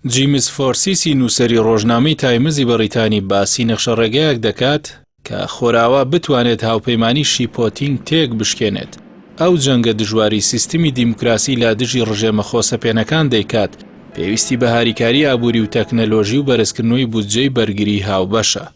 جیمز فۆرسیسی نووسەری ڕۆژنامەی تایمزی بەڕیتانی باسی نەخشەڕێگایەک دەکات کە خۆراوا بتوانێت هاوپەیمانی شی پۆتین تێک بشکێنێت. ئەو جەنگە دژواری سیستمی دیموکراسی لە دژی ڕژێمە خۆسەپێنەکان دەیکات، پێویستی بە هاریکاری ئابووری و تەکنەلۆژی و بەرزکردنەوەی بودجەی بەرگری هاوبەشە.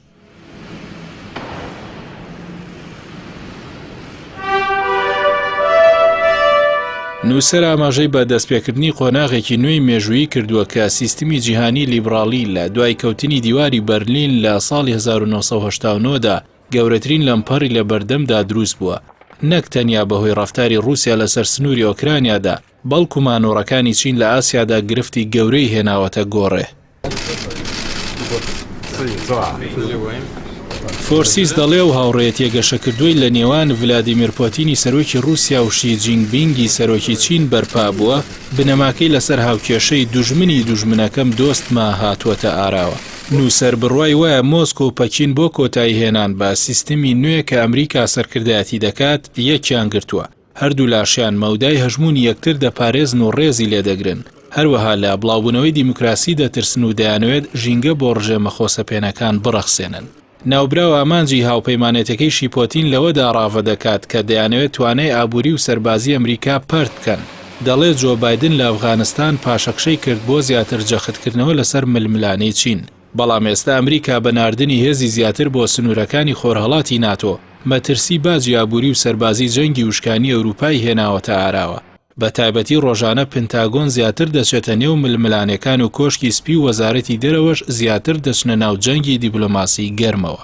نووسەر ئاماژەی بە دەستپێکردنی قۆناغێکی نوێی مێژوویی کردووە کە سیستمی جیهانی لیبراڵی لە دوای کەوتنی دیواری بەرلین لە ساڵی 1989 دا گەورەترین لەمپەڕی لە بەردەمدا دروست بووە، نەک تەنیا بەهۆی ڕەفتاری ڕووسیا لەسەر سنووری ئۆکرانیادا، بەڵکو مانۆڕەکانی چین لە ئاسیادا گرفتی گەورەی هێناوەتە گۆڕێ. فۆرسیس دەڵێ ئەو هاوڕێیەتیە گەشەکردووەی لە نێوان ڤلادیمیر پۆتینی سەرۆکی ڕووسیا و شی جینگ بینگی سەرۆکی چین بەرپا بووە، بنەماکەی لەسەر هاوکێشەی دوژمنی دوژمنەکەم دۆستمە هاتووەتە ئاراوە. نووسەر بڕوای وایە مۆسکۆ و پەکین بۆ کۆتاییهێنان بە سیستمی نوێ کە ئەمریکا سەرکردایەتی دەکات، یەکیان گرتووە. هەردوولاشیان مەودای هەژموونی یەکتر دەپارێزن و ڕێزی لێدەگرن، هەروەها لە بڵاوبوونەوەی دیموکراسی دەترسن و دەیانەوێت ژینگە بۆ ڕژێمە خۆسەپێنەکان بڕەخسێنن. ناوبراو ئامانجی هاوپەیمانێتەکەیشی پۆتین لەوەدا ڕاڤە دەکات کە دەیانەوێت توانای ئابووری و سەربازی ئەمریکا پەرت بکەن. دەڵێت جۆ بایدن لە ئەفغانستان پاشەکشەی کرد بۆ زیاتر جەختکردنەوە لەسەر ململانێی چین. بەڵام ئێستا ئەمریکا بە ناردنی هێزی زیاتر بۆ سنوورەکانی خۆرهەڵاتی ناتۆ، مەترسی باجی ئابووری و سەربازی جەنگی وشکانی ئەوروپای هێناوەتە ئاراوە. بە تایبەتی ڕۆژانە پنتاگۆن زیاتر دەچێتە نێو ململانێکان و کۆشکی سپی و وەزارەتی دەرەوەش زیاتر دەچنە ناو جەنگی دیبلۆماسی گەرمەوە.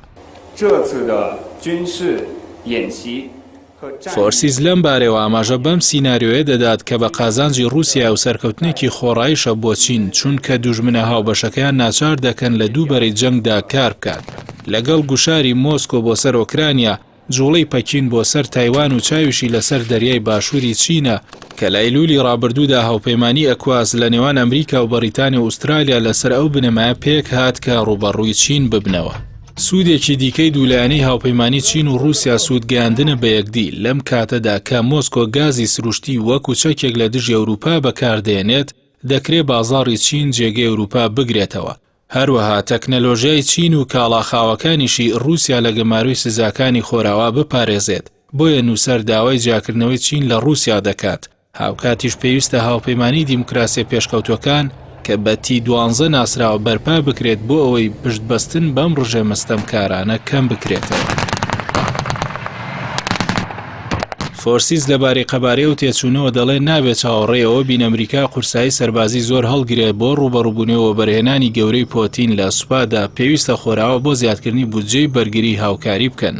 فۆرسیز لەم بارەیەوە ئاماژە بەم سیناریۆیە دەدات کە بە قازانجی ڕووسیایە و سەرکەوتنێکی خۆڕاییشە بۆ چین، چونکە دوژمنە هاوبەشەکەیان ناچار دەکەن لە دوو بەرەی جەنگدا کار بکات. لەگەڵ گوشاری مۆسکۆ بۆ سەر ئۆکرانیا، جوڵەی پەکین بۆ سەر تایوان و چاویشی لەسەر دەریای باشووری چینە، کە لە ئەیلوولی ڕابردوودا هاوپەیمانی ئەکواس لە نێوان ئەمریکا و بەڕیتانیا و ئوسترالیا لەسەر ئەو بنەمایە پێکهات کە ڕووبەڕووی چین ببنەوە. سوودێکی دیکەی دوولایەنەی هاوپەیمانی چین و ڕووسیا سوود گەیاندنە بە یەکدی، لەم کاتەدا کە مۆسکۆ گازی سروشتی وەکو چەکێک لە دژی ئەوروپا بەکاردێنێت، دەکرێ بازاڕی چین جێگەی ئەوروپا بگرێتەوە. هەروەها تەکنەلۆژیای چین و کاڵا خاوەکانیشی ڕووسیا لە گەمارۆی سزاکانی خۆراوا بپارێزێت، بۆیە نووسەر داوای جیاکردنەوەی چین لە ڕووسیا دەکات. هاوکاتیش پێویستە هاوپەیمانیی دیموکراسیە پێشکەوتووەکان کە بە تی دوانزە ناسراوە بەرپا بکرێت بۆ ئەوەی پشتبەستن بەم ڕژێمە ستەمکارانە کەم بکرێتەوە. فۆرسیز لەبارەی قەبارەی ئەو تێچوونەوە دەڵێ نابێت چاوەڕێی ئەوە بین ئەمریکا قورسایی سەربازی زۆر هەڵگرێت بۆ ڕووبەڕووبوونەوەی وەبەرهێنانی گەورەی پۆتین لە سوپادا، پێویستە خۆراوا بۆ زیادکردنی بودجەی بەرگری هاوکاری بکەن.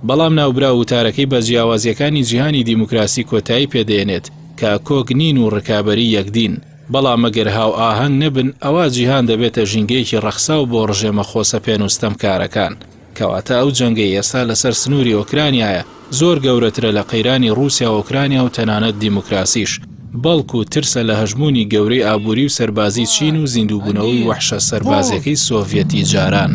بەڵام ناوبراو وتارەکەی بە جیاوازییەکانی جیهانی دیموکراسی کۆتایی پێدەێنێت کە کۆک نین و ڕکابەری یەکدین، بەڵام ئەگەر هاوئاهەنگ نەبن ئەوا جیهان دەبێتە ژینگەیەکی ڕەخساو بۆ ڕژێمە خۆسەپێن و ستەمکارەکان. کەواتە ئەو جەنگەی ئێستا لەسەر سنووری ئۆکرانیایە زۆر گەورەترە لە قەیرانی ڕووسیا و ئۆکرانیا و تەنانەت دیموکراسیش، بەڵکو ترسە لە هەژموونی گەورەی ئابووری و سەربازی چین و زیندووبوونەوەی وەحشە سەربازیەکەی سۆڤیەتی جاران.